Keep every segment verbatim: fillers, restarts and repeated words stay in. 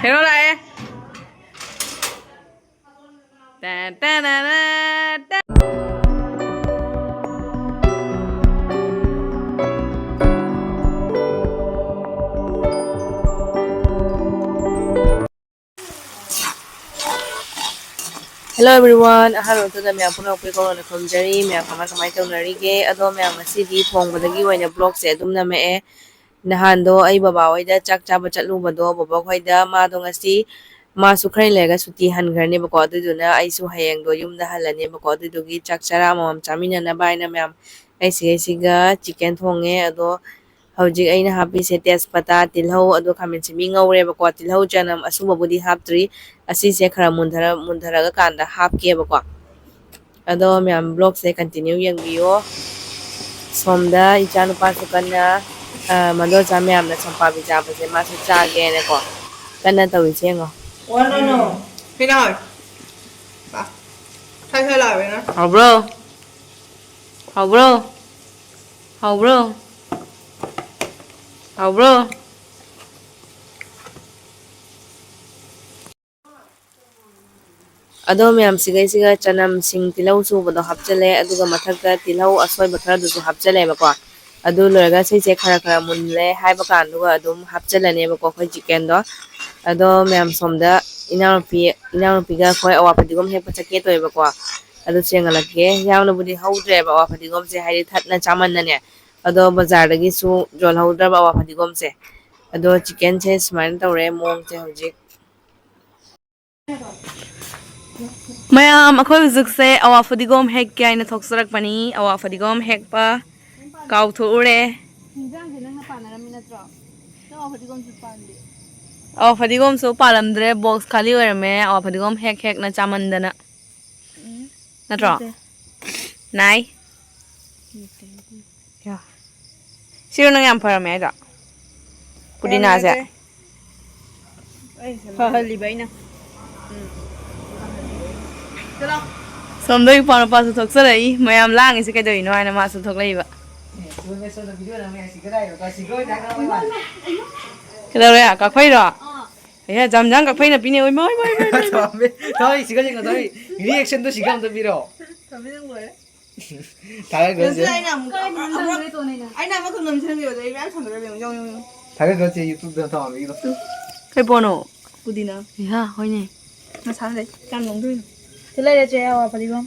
Hero ꯂꯥꯛꯑꯦ꯫ Ten ten ten ten. Hello everyone, ꯑꯍꯥꯟꯕ ꯃꯛꯇꯗ ꯃꯌꯥꯝ ꯄꯨꯝꯅꯃꯛꯄꯨ ꯏꯀꯣꯛ ꯀꯣꯛꯅ ꯈꯨꯔꯨꯝꯖꯔꯤ꯫ ꯃꯌꯥꯝ ꯀꯃꯥꯏ ꯀꯃꯥꯏ ꯇꯧꯅꯔꯤꯒꯦ? ꯑꯗꯣ ꯃꯌꯥꯝ ꯉꯁꯤꯗꯤ ꯊꯣꯡꯕꯗꯒꯤ ꯑꯣꯏꯅ vlogꯁꯦ ꯑꯗꯨꯝ ꯅꯝꯃꯛꯑꯦ꯫ ꯅꯍꯥꯟꯗꯣ ꯑꯩ ꯕꯕꯥ ꯍꯣꯏꯗ ꯆꯥꯛ ꯆꯥꯕ ꯆꯠꯂꯨꯕꯗꯣ, ꯕꯕꯥ ꯍꯣꯏꯗ ꯃꯥꯗꯣ ꯉꯁꯤ ꯃꯥꯁꯨ ꯈꯔ ꯂꯩꯔꯒ ꯁꯨꯇꯤ ꯍꯟꯈ꯭ꯔꯅꯦꯕꯀꯣ꯫ ꯑꯗꯨꯗꯨꯅ ꯑꯩꯁꯨ ꯍꯌꯦꯡꯗꯣ ꯌꯨꯝꯗ ꯍꯜꯂꯅꯦꯕꯀꯣ꯫ ꯑꯗꯨꯗꯨꯒꯤ ꯆꯥꯛ ꯆꯔꯥ ꯑꯃꯃꯝ ꯆꯥꯃꯤꯟꯅꯅꯕ ꯍꯥꯏꯅ ꯃꯌꯥꯝ ꯑꯩ ꯁꯤꯒꯩꯁꯤꯒ chicken ꯊꯣꯡꯉꯦ꯫ ꯑꯗꯣ ꯍꯧꯖꯤꯛ ꯑꯩꯅ ꯍꯥꯞꯄꯤꯁꯦ ꯇꯦꯖꯄꯇꯥ, ꯇꯤꯜꯍꯧ, ꯑꯗꯣ ꯈꯥꯃꯦꯟ ꯑꯁꯤꯟꯕꯤ ꯉꯧꯔꯦꯕꯀꯣ꯫ ꯇꯤꯜꯍꯧ ꯆꯅꯝ ꯑꯁꯨꯕꯕꯨꯗꯤ ꯍꯥꯞꯇ꯭ꯔꯤ, ꯑꯁꯤꯁꯦ ꯈꯔ ꯃꯨꯟꯊꯔ-, ꯃꯨꯟꯊꯔꯒ ꯀꯥꯟꯗ ꯍꯥꯞꯀꯦꯕꯀꯣ꯫ ꯑꯗꯣ ꯃꯌꯥꯝ vlogꯁꯦ continue ꯌꯦꯡꯕꯤꯌꯣ꯫ ꯁꯣꯝꯗ ꯏꯆꯥꯅꯨꯄꯥꯁꯨ ꯀꯟꯅ, ꯑ, ꯃꯗꯣꯟꯆꯥ ꯃꯌꯥꯝꯅ ꯁꯣꯝꯄꯥꯕꯤ ꯆꯥꯕꯁꯦ ꯃꯥꯁꯨ ꯆꯥꯒꯦꯅꯀꯣ ꯀꯟꯅ ꯇꯧꯔꯤꯁꯦ ꯌꯦꯡꯉꯣ꯫ ꯋꯥꯅꯣꯅꯣ꯫ ꯀꯩꯅꯣ? ꯁꯥꯏ ꯁꯥꯏ ꯂꯥꯎꯋꯦꯅ꯫ ꯍꯥꯎꯕ꯭ꯔꯣ? ꯍꯥꯎꯕ꯭ꯔꯣ? ꯍꯥꯎꯕ꯭ꯔꯣ? ꯍꯥꯎꯕ꯭ꯔꯣ? ꯑꯗꯣ ꯃꯌꯥꯝ ꯁꯤꯒꯩꯁꯤꯒ ꯆꯅꯝ, ꯁꯤꯡ, ꯇꯤꯜꯍꯧ ꯁꯨꯕꯗꯣ ꯍꯥꯞꯆꯜꯂꯦ꯫ ꯑꯗꯨꯒ ꯃꯊꯛꯇ ꯇꯤꯜꯍꯧ ꯑꯁꯣꯏꯕ ꯈꯔꯗꯨꯁꯨ ꯍꯥꯞꯆꯜꯂꯦꯕꯀꯣ꯫ ꯑꯗꯨ ꯂꯣꯏꯔꯒ ꯁꯤꯁꯦ ꯈꯔ ꯈꯔ ꯃꯨꯜꯂꯦ ꯍꯥꯏꯕ ꯀꯥꯟꯗꯨꯒ ꯑꯗꯨꯝ ꯍꯥꯞꯆꯜꯂꯅꯦꯕꯀꯣ ꯑꯩꯈꯣꯏ chickenꯗꯣ꯫ ꯑꯗꯣ ꯃꯌꯥꯝ ꯁꯣꯝꯗ ꯏꯅꯥꯎꯅꯨꯄꯤ, ꯏꯅꯥꯎꯅꯨꯄꯤꯒ ꯑꯩꯈꯣꯏ ꯑꯋꯥ ꯐꯗꯤꯒꯣꯝ ꯍꯦꯛꯄ ꯆꯠꯀꯦ ꯇꯧꯋꯦꯕꯀꯣ꯫ ꯑꯗꯨ ꯆꯦꯟꯒꯠꯂꯛꯀꯦ꯫ ꯌꯥꯝꯅꯕꯨꯗꯤ ꯍꯧꯗ꯭ꯔꯦꯕ ꯑꯋꯥ ꯐꯗꯤꯒꯣꯝꯁꯦ, ꯍꯥꯏꯗꯤ ꯊꯠꯅ ꯆꯥꯃꯟꯗꯅꯦ꯫ ꯑꯗꯣ ꯕꯖꯥꯔꯗꯒꯤꯁꯨ ꯌꯣꯜꯍꯧꯗ꯭ꯔꯕ ꯑꯋꯥ ꯐꯗꯤꯒꯣꯝꯁꯦ꯫ ꯑꯗꯣ chickenꯁꯦ ꯁꯨꯃꯥꯏꯅ ꯇꯧꯔꯦ ꯃꯑꯣꯡꯁꯦ ꯍꯧꯖꯤꯛ꯫ ꯃꯌꯥꯝ, ꯑꯩꯈꯣꯏ ꯍꯧꯖꯤꯛꯁꯦ ꯑꯋꯥ ꯐꯗꯤꯒꯣꯝ ꯍꯦꯛꯀꯦ ꯍꯥꯏꯅ ꯊꯣꯛꯆꯔꯛꯄꯅꯤ꯫ ꯑꯋꯥ ꯐꯗꯤꯒꯣꯝ ꯍꯦꯛꯄ ꯀꯥꯎꯊꯣꯛꯎꯔꯦ꯫ ꯍꯤꯟꯖꯥꯡꯁꯦ ꯅꯪꯅ ꯄꯥꯟꯅꯔꯝꯃꯤ ꯅꯠꯇ꯭ꯔꯣ? ꯅꯪ ꯑꯋꯥ ꯐꯗꯤꯒꯣꯝꯁꯨ ꯄꯥꯟꯗꯦ꯫ ꯑꯋꯥ ꯐꯗꯤꯒꯣꯝꯁꯨ ꯄꯥꯜꯂꯝꯗ꯭ꯔꯦ, box ꯈꯥꯂꯤ ꯑꯣꯏꯔꯝꯃꯦ꯫ ꯑꯋꯥ ꯐꯗꯤꯒꯣꯝ ꯍꯦꯛ ꯍꯦꯛꯅ ꯆꯥꯃꯟꯗꯅ꯫ ꯎꯝ꯫ ꯅꯠꯇ꯭ꯔꯣ? ꯅꯠꯇꯦ꯫ ꯅꯥꯏ꯫ ꯅꯠꯇꯦ꯫ ꯌꯥ꯫ ꯁꯤꯔꯣ ꯅꯪ ꯌꯥꯝ ꯐꯔꯝꯃꯦ ꯍꯥꯏꯗꯣ? ꯄꯨꯗꯤꯅꯥꯁꯦ? ꯐꯔꯝꯃꯦ ꯅꯠꯇꯦ꯫ ꯑꯩ ꯁꯦꯝꯕ ꯐꯍꯜꯂꯤꯕ ꯑꯩꯅ꯫ ꯎꯝ꯫ ꯆꯠꯂꯣ꯫ ꯁꯣꯝꯗ ꯏꯄ꯭ꯋꯥ ꯅꯨꯄꯥꯁꯨ ꯊꯣꯛꯆꯔꯛꯏ꯫ ꯃꯌꯥꯝ ꯂꯥꯡꯉꯤꯁꯦ ꯀꯩꯗꯧꯔꯤꯅꯣ ꯍꯥꯏꯅ ꯃꯥꯁꯨ ꯊꯣꯛꯂꯛꯏꯕ꯫ ꯀꯩꯗꯧꯔꯦ? ꯀꯥꯐꯩꯔꯣ? ꯑꯥ꯫ ꯑꯦ, ꯖꯥꯝ ꯖꯥꯝ ꯀꯛꯐꯩꯅ ꯄꯤꯅꯦ꯫ ꯑꯣꯏ, ꯃꯥꯏ, ꯃꯥꯏ, ꯃꯥꯏ, ꯃꯥꯏ꯫ ꯊꯝꯃꯦ꯫ ꯊꯝꯃꯦ, ꯁꯤꯒ ꯌꯦꯡꯉꯣ, ꯊꯝꯃꯦ꯫ Reaction ꯗꯣ ꯁꯤꯒ ꯑꯝꯇ ꯄꯤꯔꯛꯑꯣ꯫ ꯊꯝꯃꯦ, ꯅꯪ ꯂꯣꯏꯔꯦ꯫ ꯊꯥꯒꯠꯈ꯭ꯔꯁꯦ꯫ ꯑꯩꯅ ꯑꯃꯨꯛ, ꯑꯃꯨꯛ, ꯑꯩꯅ ꯑꯃꯈꯛ ꯅꯝꯁꯤꯟꯕꯤꯌꯣ, ꯑꯗꯣ ꯑꯩ ꯃꯌꯥꯝ ꯊꯝꯗꯣꯏꯔꯕ ꯌꯦꯡꯉꯣ, ꯌꯦꯡꯉꯣ, ꯌꯦꯡꯉꯣ꯫ ꯊꯥꯒꯠꯈ꯭ꯔꯁꯦ, YouTube ꯗ ꯊꯝꯃꯝꯃꯤꯗꯣ꯫ ꯀꯩ ꯄꯣꯠꯅꯣ? ꯄꯨꯗꯤꯅ꯫ ꯏꯍꯥ, ꯍꯣꯏꯅꯦ꯫ ꯃꯁꯥꯅ ꯂꯩ꯫ ꯀꯌꯥꯝ ꯂꯣꯡꯗꯣꯏꯅꯣ? ꯁꯤ ꯂꯩꯔꯦ, ꯆꯦ, ꯑꯋꯥ ꯐꯗꯤꯒꯣꯝ꯫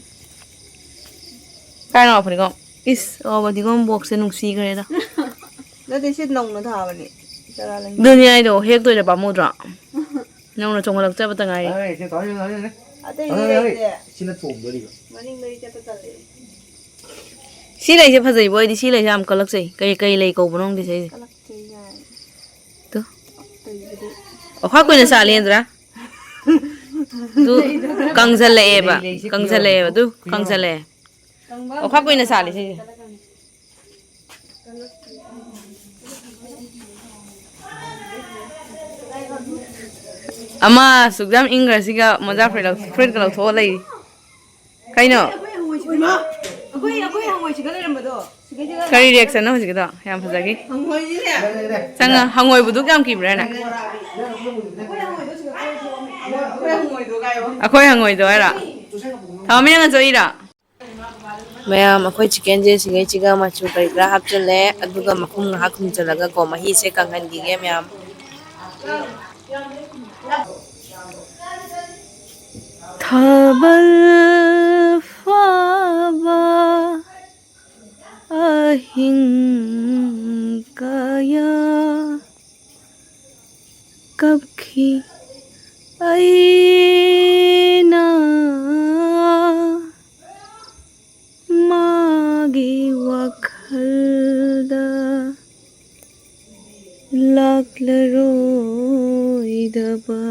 ꯀꯥꯏꯅꯣ ꯑꯋꯥ ꯐꯗꯤꯒꯣꯝ? ꯏꯁ, ꯑꯋꯥ ꯐꯗꯤꯒꯣꯝ box ꯁꯦ ꯅꯨꯡꯁꯤꯈ꯭ꯔꯦꯗ꯫ ꯅꯠꯇꯦ, ꯁꯤ ꯅꯧꯅ ꯊꯥꯕꯅꯦ꯫ ꯆꯔꯥ ꯂꯩ꯫ ꯑꯗꯨꯅꯤ ꯍꯥꯏꯗꯣ, ꯍꯦꯛꯇꯣꯏꯗ ꯄꯥꯝꯃꯨꯗ꯭ꯔꯣ? ꯅꯧꯅ ꯆꯣꯡꯈꯠꯂꯛꯆꯕꯇ ꯉꯥꯏꯔꯤ꯫ ꯇꯥꯔꯦ, ꯁꯤ ꯇꯥꯔꯦ, ꯇꯥꯔꯦ, ꯇꯥꯔꯦ꯫ ꯑꯇꯩꯗꯤ ꯇꯥꯔꯦ, ꯇꯥꯔꯦ꯫ ꯂꯩꯇꯦ꯫ ꯁꯤꯅ ꯆꯣꯡꯗꯣꯔꯤꯕ꯫ ꯃꯅꯤꯡꯗꯩ ꯆꯠꯄ ꯇꯜꯂꯦ꯫ ꯁꯤ ꯂꯩꯁꯦ ꯐꯖꯩꯕꯣ, ꯑꯩꯗꯤ ꯁꯤ ꯂꯩꯁꯦ ꯌꯥꯝ ꯀꯜꯂꯛꯆꯩ꯫ ꯀꯩ, ꯀꯩ ꯂꯩ ꯀꯧꯕꯅꯣ ꯈꯪꯗꯦ ꯁꯤꯁꯦ꯫ ꯀꯜꯂꯛꯇꯦ ꯌꯥꯏ꯫ ꯇꯨ꯫ ꯑꯇꯩꯗꯨꯗꯤ꯫ ꯑꯣꯈꯥꯛ ꯀꯨꯏꯅ ꯁꯥꯠꯂꯦ, ꯏꯟꯗ꯭ꯔꯥ? ꯑꯗꯨ ꯀꯪꯁꯜꯂꯛꯑꯦꯕ, ꯂꯩ, ꯂꯩꯁꯦ ꯀꯪꯁꯜꯂꯛꯑꯦꯕ, ꯑꯗꯨ ꯀꯪꯁꯜꯂꯛꯑꯦ꯫ ꯑꯣꯈꯥꯛ ꯀꯨꯏꯅ ꯁꯥꯠꯂꯦ ꯁꯤꯁꯦ꯫ ꯑꯃ ꯑꯁꯨꯛ ꯌꯥꯝ ꯏꯪꯈ꯭ꯔꯁꯤꯒ ꯃꯣꯖꯥ ꯐꯨꯔꯤꯠ ꯂꯧ-, ꯐꯨꯔꯤꯠꯀ ꯂꯧꯊꯣꯛꯑ ꯂꯩꯔꯤ꯫ ꯀꯩꯅꯣ? ꯑꯩꯈꯣꯏ, ꯑꯩꯈꯣꯏ ꯍꯪꯉꯣꯏꯁꯤꯒ ꯂꯩꯔꯝꯕꯗꯣ꯫ ꯁꯤꯒꯩꯁꯤꯒ ꯀꯔꯤ reaction ꯅꯣ ꯍꯧꯖꯤꯛꯀꯤꯗꯣ? ꯌꯥꯝ ꯐꯖꯈꯤ꯫ ꯍꯪꯉꯣꯏꯁꯤꯅꯦ꯫ ꯆꯪꯉ ꯍꯪꯉꯣꯏꯕꯨ ꯗꯨꯛ ꯌꯥꯝ ꯀꯤꯕ꯭ꯔꯥꯅꯦ? ꯑꯩꯈꯣꯏ ꯍꯪꯉꯣꯏꯗꯣ ꯁꯤꯒ ꯀꯣꯏ ꯊꯣꯛꯑꯝꯃꯦ꯫ ꯑꯩꯈꯣꯏ ꯍꯪꯉꯣꯏꯗꯣ ꯀꯥꯏꯌꯣ꯫ ꯑꯩꯈꯣꯏ ꯍꯪꯉꯣꯏꯗꯣ ꯍꯥꯏꯔꯣ? ꯊꯥꯎꯃꯤ ꯅꯪꯅ ꯆꯣꯛꯏꯔꯣ? ꯃꯌꯥꯝ, ꯑꯩꯈꯣꯏ chicken ꯁꯦ ꯁꯤꯒꯩꯁꯤꯒ ꯃꯆꯨ ꯀꯔꯤ ꯀꯔꯥ ꯍꯥꯞꯆꯤꯜꯂꯦ, ꯑꯗꯨꯒ ꯃꯈꯨꯝ ꯉꯥꯏꯍꯥꯛ ꯈꯨꯝꯖꯤꯜꯂꯒꯀꯣ, ꯃꯍꯤꯁꯦ ꯀꯪꯍꯟꯈꯤꯒꯦ ꯃꯌꯥꯝ꯫ ꯊꯥꯕꯜ ꯐꯥꯕ ꯑꯍꯤꯡ ꯀꯌꯥ ꯀꯞꯈꯤ ꯑꯩꯅ ꯃꯥꯒꯤ ꯋꯥꯈꯜꯗ ꯂꯥꯛꯂꯔꯣꯏꯗꯕ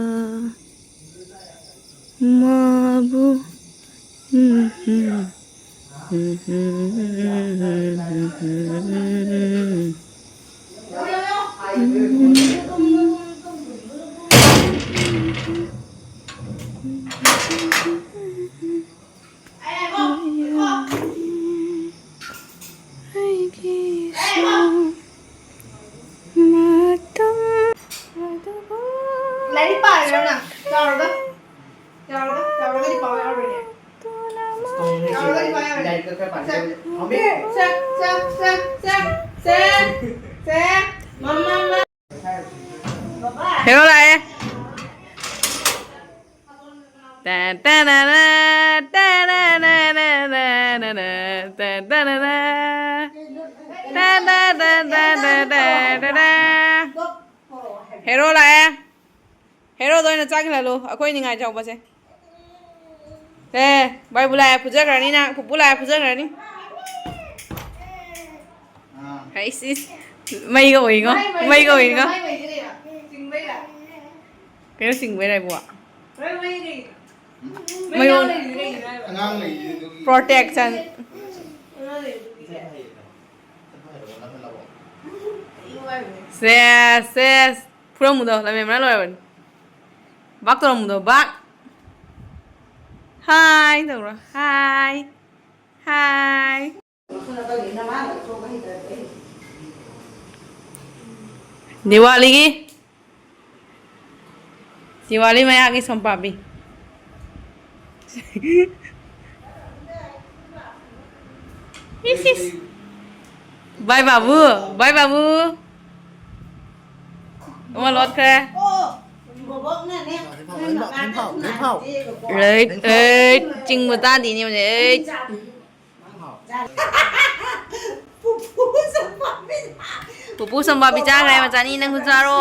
ꯃꯥꯕꯨ꯫ ꯑꯩꯒꯤꯁꯨ ꯃꯇꯝ ꯑꯗꯨꯕꯨ ꯂꯥꯏꯔꯤꯛ ꯄꯥꯔꯤꯔꯣ ꯅꯪ? ꯆꯥꯎꯔꯒ? ꯆꯥꯎꯔꯒ? ꯆꯥꯎꯔꯒꯗꯤ ꯄꯥꯎ ꯌꯥꯎꯔꯣꯏꯅꯦ꯫ ꯆꯥꯎꯔꯒꯗꯤ ꯄꯥꯎ ꯌꯥꯎꯔꯣꯏꯅꯦ꯫ ꯂꯥꯏꯔꯤꯛꯇ ꯈꯔ ꯄꯥꯅꯤꯡꯉꯥꯏ꯫ ꯁꯦ, ꯁꯦ, ꯁꯦ, ꯁꯦ, ꯁꯦ, ꯁꯦ, ꯃꯃꯥ, ꯃꯃꯥ꯫ ꯍꯦꯔꯣ ꯂꯥꯛꯑꯦ꯫ ꯇꯥ ꯇꯥ ꯅꯥ ꯅꯥ, ꯇꯥ ꯅꯥ ꯅꯥ ꯅꯥ ꯅꯥ ꯅꯥ ꯅꯥ, ꯇꯥ ꯇꯥ ꯅꯥ ꯅꯥ꯫ ꯇꯥ ꯇꯥ ꯇꯥ ꯇꯥ ꯇꯥ ꯇꯥ ꯇꯥ ꯇꯥ꯫ ꯍꯦꯔꯣ ꯂꯥꯛꯑꯦ꯫ ꯍꯦꯔꯣꯗ ꯑꯣꯏꯅ ꯆꯥꯛ ꯏꯜꯍꯜꯂꯨ, ꯑꯩꯈꯣꯏ ꯅꯤꯡꯉꯥꯏ ꯆꯥꯎꯕꯁꯦ꯫ ꯑꯦ, ꯚꯥꯏꯕꯨ ꯂꯥꯛꯑꯦ ꯐꯨꯖꯈ꯭ꯔꯅꯤ ꯅꯪ, ꯄꯨꯄꯨ ꯂꯥꯛꯑꯦ ꯐꯨꯖꯈ꯭ꯔꯅꯤ꯫ ꯑꯥ꯫ ꯍꯩꯁ, ꯏꯁ, ꯃꯩꯒ ꯎꯏꯉꯣ, ꯃꯩ, ꯃꯩ, ꯃꯩꯒ ꯎꯏꯉꯣ꯫ ꯃꯩ, ꯃꯩꯁꯦ ꯀꯩꯅꯣ? ꯆꯤꯡꯕꯩꯔꯥ? ꯀꯩꯅꯣ ꯆꯤꯡꯕꯩꯔꯥ ꯏꯕꯣ? ꯃꯩ, ꯃꯩ ꯀꯩꯒꯤꯅꯣ? ꯃꯩ ꯃꯩ ꯌꯥꯎ ꯎ- ꯂꯩꯔꯤꯁꯦ ꯀꯩꯒꯤꯅꯣ ꯍꯥꯏꯕ? ꯑꯉꯥꯡ ꯂꯩꯔꯤꯁꯦ ꯑꯗꯨꯒꯤ꯫ Protection꯫ ꯑꯉꯥꯡ ꯂꯩꯔꯤꯁꯦ ꯑꯗꯨꯒꯤ꯫ ꯁꯦꯁ, ꯁꯦꯁ꯫ ꯐꯨꯔꯝꯃꯨꯗꯣ, ꯂꯝꯍꯦꯟꯕꯅ ꯂꯣꯏꯔꯕꯅꯤ꯫ ꯕꯥꯛ ꯇꯧꯔꯝꯃꯨꯗꯣ, ꯕꯥꯛ꯫ ꯍꯥꯏ ꯇꯧꯔꯣ, ꯍꯥꯏ꯫ ꯍꯥꯏ꯫ ꯗꯤꯋꯥꯂꯤꯒꯤ, ꯗꯤꯋꯥꯂꯤ ꯃꯌꯥꯒꯤ ꯁꯣꯝꯄꯥꯕꯤ꯫ ꯏꯁ, ꯏꯁ꯫ ꯕꯥꯏ ꯕꯥꯕꯨ, ꯕꯥꯏ ꯕꯥꯕꯨ꯫ ꯑꯃ ꯂꯣꯠꯈ꯭ꯔꯦ꯫ ꯑꯩꯠ, ꯑꯩꯠ, ꯆꯤꯡꯕ ꯇꯥꯗꯦꯅꯦ ꯍꯧꯖꯤꯛ, ꯑꯩꯠ꯫ ꯄꯨꯄꯨ ꯁꯣꯝꯄꯥꯕꯤ ꯆꯥꯈ꯭ꯔꯦ, ꯃꯆꯥꯅꯤ ꯅꯪꯁꯨ ꯆꯥꯔꯣ꯫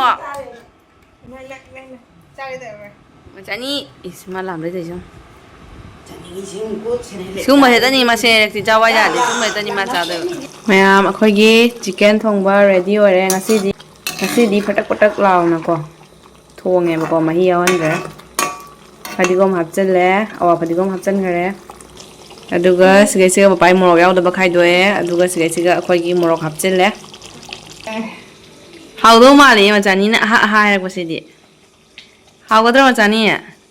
ꯃꯆꯥꯅꯤ, ꯏꯁ, ꯃꯥ ꯂꯥꯝꯕ꯭ꯔꯥ ꯇꯧꯔꯤꯁꯦ ꯌꯦꯡꯉꯨ꯫ ꯁꯤꯒꯨꯝꯕ ꯍꯦꯛꯇꯅꯤ ꯃꯁꯦ ꯂꯩꯔꯛꯇꯤ ꯆꯥꯎ ꯍꯥꯏ ꯌꯥꯗꯦ, ꯁꯤꯒꯨꯝꯕ ꯍꯦꯛꯇꯅꯤ ꯃꯥ ꯆꯥꯗꯣꯏꯕ꯫ ꯃꯌꯥꯝ, ꯑꯩꯈꯣꯏꯒꯤ chicken ꯊꯣꯡꯕ ready ꯑꯣꯏꯔꯦ ꯉꯁꯤꯗꯤ꯫ ꯉꯁꯤꯗꯤ ꯐꯇꯛ ꯐꯇꯛ ꯂꯥꯎꯅꯀꯣ ꯊꯣꯡꯉꯦꯕꯀꯣ, ꯃꯍꯤ ꯌꯥꯎꯍꯟꯗ꯭ꯔꯦ꯫ ꯐꯗꯤꯒꯣꯝ ꯍꯥꯞꯆꯤꯜꯂꯦ, ꯑꯋꯥ ꯐꯗꯤꯒꯣꯝ ꯍꯥꯞꯆꯤꯟꯈꯔꯦ꯫ ꯑꯗꯨꯒ ꯁꯤꯒꯩꯁꯤꯒ ꯄꯄꯥꯏ ꯃꯣꯔꯣꯛ ꯌꯥꯎꯗꯕ ꯈꯥꯏꯗꯣꯛꯑꯦ꯫ ꯑꯗꯨꯒ ꯁꯤꯒꯩꯁꯤꯒ ꯑꯩꯈꯣꯏꯒꯤ ꯃꯣꯔꯣꯛ ꯍꯥꯞꯆꯤꯜꯂꯦ꯫ ꯍꯥꯎꯗꯧ ꯃꯥꯜꯂꯦ ꯃꯆꯥꯅꯤꯅ ꯑꯍꯥ ꯑꯍꯥ ꯍꯥꯏꯔꯛꯄꯁꯤꯗꯤ꯫ ꯍꯥꯎꯒꯗ꯭ꯔꯣ ꯃꯆꯥꯅꯤ?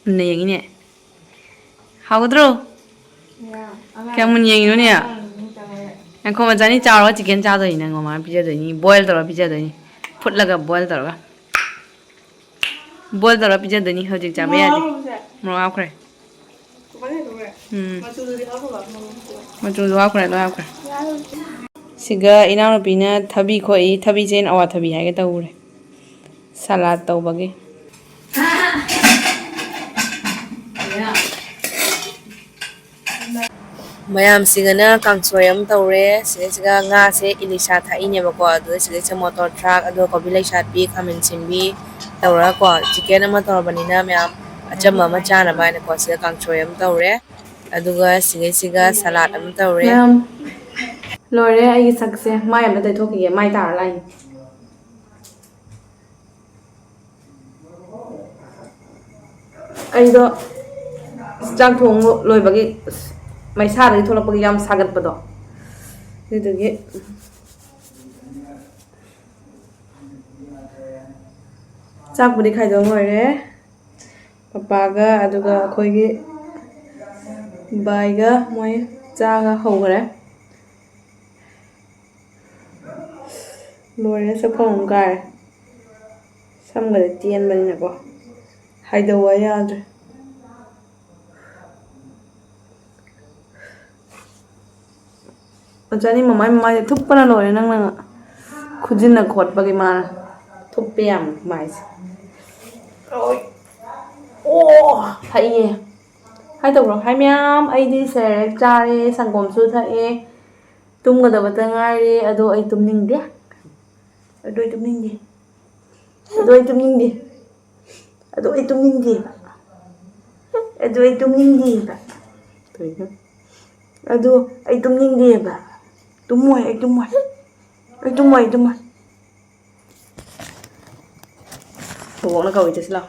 ꯃꯨꯟꯅ ꯌꯦꯡꯉꯤꯅꯦ꯫ ꯍꯥꯎꯒꯗ꯭ꯔꯣ? ꯀꯌꯥꯝ ꯃꯨꯟꯅ ꯌꯦꯡꯉꯤꯅꯣꯅꯦ? ꯉꯥꯏꯈꯣ, ꯃꯆꯥꯅꯤ ꯆꯥꯎꯔꯒ chicken ꯆꯥꯗꯣꯏꯅꯤ, ꯅꯪ ꯃꯃꯥꯅ ꯄꯤꯖꯗꯣꯏꯅꯤ, boil ꯇꯧꯔꯒ ꯄꯤꯖꯗꯣꯏꯅꯤ, ꯐꯨꯠꯂꯒ boil ꯇꯧꯔꯒ꯫ ꯕꯣꯏꯜ ꯇꯧꯔ ꯄꯤꯖꯗꯣꯏꯅꯤ, ꯍꯧꯖꯤꯛ ꯆꯥꯕ ꯌꯥꯗꯦ꯫ ꯃꯣꯔꯣꯛ ꯍꯥꯞꯈ꯭ꯔꯦ꯫ ꯎꯝ꯫ ꯃꯆꯨꯗꯣ ꯍꯥꯞꯈ꯭ꯔꯦ, ꯂꯣꯏ ꯍꯥꯞꯈ꯭ꯔꯦ꯫ ꯁꯤꯒ ꯏꯅꯥꯎꯅꯨꯄꯤꯅ ꯊꯕꯤ ꯈꯣꯛꯏ, ꯊꯕꯤꯁꯦ ꯑꯩꯅ ꯑꯋꯥꯊꯕꯤ ꯍꯥꯏꯒꯦ ꯇꯧꯔꯦ꯫ ꯁꯂꯥꯗ ꯇꯧꯕꯒꯤ꯫ ꯃꯌꯥꯝꯁꯤꯒꯅ ꯀꯥꯡꯁꯣꯏ ꯑꯃ ꯇꯧꯔꯦ꯫ ꯁꯤꯗꯩꯁꯤꯒ ꯉꯥꯁꯦ ꯏꯂꯤꯁꯥ ꯊꯥꯛꯏꯅꯦꯕꯀꯣ꯫ ꯑꯗꯨꯒ ꯁꯤꯗꯩꯁꯤꯗ ꯃꯣꯇꯣꯔ ꯊ꯭ꯔꯥꯛ, ꯑꯗꯨꯒ ꯀꯣꯕꯤ ꯂꯩꯁꯥꯠꯄꯤ, ꯈꯥꯃꯦꯟ ꯁꯤꯟꯕꯤ ꯇꯧꯔꯒꯀꯣ꯫ ꯆꯤꯀꯦꯟ ꯑꯃ ꯇꯧꯔꯕꯅꯤꯅ ꯃꯌꯥꯝ ꯑꯆꯝꯕ ꯑꯃ ꯆꯥꯅꯕ ꯍꯥꯏꯅꯀꯣ꯫ ꯁꯤꯗ ꯀꯥꯡꯁꯣꯏ ꯑꯃ ꯇꯧꯔꯦ꯫ ꯑꯗꯨꯒ ꯁꯤꯗꯩꯁꯤꯒ ꯁꯂꯥꯗ ꯑꯃ ꯇꯧꯔꯦ꯫ ꯃꯌꯥꯝ ꯂꯣꯏꯔꯦ ꯑꯩꯒꯤ ꯁꯛꯁꯦ꯫ ꯃꯥꯏ ꯑꯝꯇ ꯇꯩꯊꯣꯛꯈꯤꯒꯦ꯫ ꯃꯥꯏ ꯇꯥꯔ ꯂꯥꯛꯏꯅꯦ꯫ ꯑꯩꯗꯣ ꯆꯥꯛ ꯊꯣꯡ ꯂꯣꯏꯕꯒꯤ ꯃꯩꯁꯥꯗꯒꯤ ꯊꯣꯛꯂꯛꯄꯒꯤ ꯌꯥꯝ ꯁꯥꯒꯠꯄꯗꯣ, ꯑꯗꯨꯗꯨꯒꯤ꯫ ꯆꯥꯛꯄꯨꯗꯤ ꯈꯥꯏꯗꯣꯛ ꯂꯣꯏꯔꯦ꯫ ꯄꯄꯥꯒ ꯑꯗꯨꯒ ꯑꯩꯈꯣꯏꯒꯤ ꯕꯥꯏꯒ ꯃꯣꯏ ꯆꯥꯒ ꯍꯧꯈ꯭ꯔꯦ꯫ ꯂꯣꯏꯔꯦ, ꯁꯛꯐꯝ ꯑꯃ ꯀꯥꯏꯔꯦ꯫ ꯁꯝꯒꯁꯦ ꯇꯦꯟꯕꯅꯤꯅꯀꯣ ꯍꯥꯏꯗꯧꯕ ꯌꯥꯗ꯭ꯔꯦ꯫ ꯑꯣꯖꯥꯅꯤ ꯃꯃꯥꯏ ꯃꯃꯥꯏꯁꯦ ꯊꯨꯞꯄꯅ ꯂꯣꯏꯔꯦ꯫ ꯅꯪꯅ ꯈꯨꯖꯤꯟꯅ ꯈꯣꯠꯄꯒꯤ ꯃꯥꯅ ꯊꯨꯞꯄꯦ ꯌꯥꯝ ꯃꯥꯏꯁꯦ꯫ ꯑꯣꯏ꯫ ꯑꯣ ꯍꯩꯌꯦ꯫ ꯍꯥꯏ ꯇꯧꯕ꯭ꯔꯣ? ꯍꯥꯏ ꯃꯌꯥꯝ, ꯑꯩꯗꯤ ꯁꯦꯔꯦꯛ ꯆꯥꯔꯦ, ꯁꯪꯒꯣꯝꯁꯨ ꯊꯛꯑꯦ, ꯇꯨꯝꯒꯗꯕꯇ ꯉꯥꯏꯔꯦ꯫ ꯑꯗꯣ ꯑꯩ ꯇꯨꯝꯅꯤꯡꯗꯦ꯫ ꯑꯗꯣ ꯑꯩ ꯇꯨꯝꯅꯤꯡꯗꯦ꯫ ꯑꯗꯣ ꯑꯩ ꯇꯨꯝꯅꯤꯡꯗꯦ꯫ ꯑꯗꯣ ꯑꯩ ꯇꯨꯝꯅꯤꯡꯗꯦꯕ꯫ ꯑꯗꯣ ꯑꯩ ꯇꯨꯝꯅꯤꯡꯗꯦꯕ꯫ ꯀꯩꯅꯣ? ꯑꯗꯣ ꯑꯩ ꯇꯨꯝꯅꯤꯡꯗꯦꯕ꯫ ꯇꯨꯝꯃꯣꯏ, ꯑꯩ ꯇꯨꯝꯃꯣꯏ꯫ ꯑꯩ ꯇꯨꯝꯃꯣꯏ, ꯑꯩ ꯇꯨꯝꯃꯣꯏ꯫ ꯕꯣꯕꯣꯛꯅ ꯀꯧꯏ, ꯆꯠꯁꯤ ꯂꯥꯎ꯫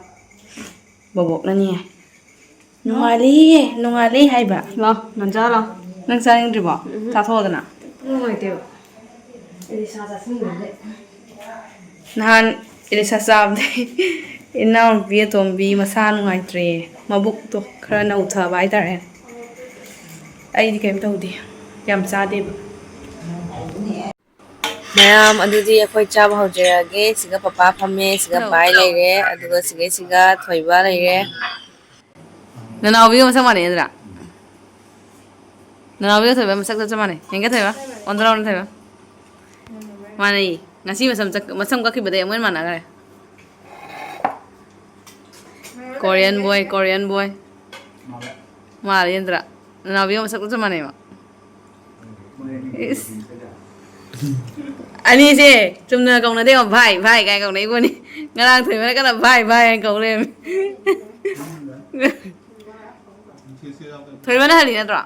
ꯕꯣꯕꯣꯛꯅꯅꯦ꯫ ꯅꯣꯡꯉꯥꯜꯂꯤ, ꯅꯣꯡꯉꯥꯜꯂꯤ ꯍꯥꯏꯕ꯫ ꯂꯥꯎ, ꯅꯟꯖꯥ ꯂꯥꯎ꯫ ꯅꯪ ꯆꯥꯅꯤꯡꯗ꯭ꯔꯤꯕꯣ? ꯎꯝ꯫ ꯆꯥꯊꯣꯛꯑꯣꯗꯅ꯫ ꯅꯨꯡꯉꯥꯏꯇꯦꯕ꯫ ꯏꯂꯤꯁꯥ ꯆꯥꯁꯤꯟꯕꯗꯩ꯫ ꯅꯍꯥꯟ ꯏꯂꯤꯁꯥ ꯆꯥꯕꯗꯩ ꯏꯅꯥꯎꯅꯨꯄꯤ ꯑꯇꯣꯝꯕꯤ ꯃꯁꯥ ꯅꯨꯡꯉꯥꯏꯇ꯭ꯔꯦ꯫ ꯃꯕꯨꯛꯇꯣ ꯈꯔ ꯅꯧꯊꯕ ꯍꯥꯏꯇꯥꯔꯦ꯫ ꯑꯩꯗꯤ ꯀꯩꯝ ꯇꯧꯗꯦ꯫ ꯌꯥꯝ ꯆꯥꯗꯦꯕ꯫ ꯃꯌꯥꯝ, ꯑꯗꯨꯗꯤ ꯑꯩꯈꯣꯏ ꯆꯥꯕ ꯍꯧꯖꯔꯛꯑꯒꯦ꯫ ꯁꯤꯒ ꯄꯄꯥ ꯐꯝꯃꯦ, ꯁꯤꯒ ꯕꯥꯏ ꯂꯩꯔꯦ, ꯑꯗꯨꯒ ꯁꯤꯒꯩꯁꯤꯒ ꯊꯣꯏꯕ ꯂꯩꯔꯦ꯫ ꯅꯅꯥꯎꯕꯤꯒ ꯃꯁꯛ ꯃꯥꯟꯅꯩ ꯅꯠꯇ꯭ꯔꯥ? ꯅꯅꯥꯎꯕꯤꯒ ꯊꯣꯏꯕ ꯃꯁꯛ ꯆꯞ ꯆꯞ ꯃꯥꯟꯅꯩ꯫ ꯌꯦꯡꯒꯦ ꯊꯣꯏꯕ, ꯑꯣꯟꯊꯣꯔꯛꯑꯣꯅꯦ ꯊꯣꯏꯕ꯫ ꯃꯥꯟꯅꯩ꯫ ꯉꯁꯤ ꯃꯁꯝ ꯆꯛ-, ꯃꯁꯝ ꯀꯛꯈꯤꯕꯗꯩ ꯑꯃꯨꯛ ꯍꯦꯟꯅ ꯃꯥꯟꯅꯈ꯭ꯔꯦ꯫ Korean boy, Korean boy꯫ ꯃꯥꯜꯂꯦ ꯅꯠꯇ꯭ꯔꯥ? ꯅꯅꯥꯎꯕꯤꯒ ꯃꯁꯛ ꯆꯞ ꯃꯥꯟꯅꯩꯕ꯫ ꯏꯁ꯫ ꯑꯅꯤꯁꯦ ꯆꯨꯝꯅ ꯀꯧꯅꯗꯦꯕ, ꯚꯥꯏ ꯚꯥꯏ ꯀꯥꯏ ꯀꯧꯅꯩ ꯄꯣꯠꯅꯤ꯫ ꯉꯔꯥꯡ ꯊꯣꯏꯕꯅ ꯀꯟꯅ ꯚꯥꯏ ꯚꯥꯏ ꯍꯥꯏꯅ ꯀꯧ ꯂꯩꯔꯝꯃꯤ꯫ ꯊꯣꯏꯕꯅ ꯍꯜꯂꯤ ꯅꯠꯇ꯭ꯔꯣ?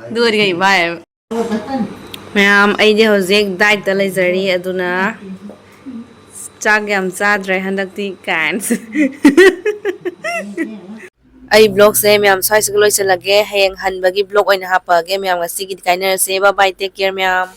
ꯑꯗꯨꯒꯗꯤ ꯀꯩ ꯚꯥꯏ ꯍꯥꯏꯕ? ꯃꯌꯥꯝ, ꯑꯩꯗꯤ ꯍꯧꯖꯤꯛ diet ꯇ ꯂꯩꯖꯔꯤ, ꯑꯗꯨꯅ ꯆꯥꯛ ꯌꯥꯝ ꯆꯥꯗ꯭ꯔꯦ ꯍꯟꯗꯛꯇꯤ ꯀꯥꯏꯅ꯫ ꯑꯩ vlog ꯁꯦ ꯃꯌꯥꯝ ꯁ꯭ꯋꯥꯏꯁꯤꯒ ꯂꯣꯏꯁꯤꯜꯂꯒꯦ꯫ ꯍꯌꯦꯡ ꯍꯟꯕꯒꯤ vlog ꯑꯣꯏꯅ ꯍꯥꯞꯄꯛꯑꯒꯦ꯫ ꯃꯌꯥꯝ, ꯉꯁꯤꯒꯤꯗꯤ ꯀꯥꯏꯅꯔꯁꯦ꯫ Bye bye, take care ꯃꯌꯥꯝ꯫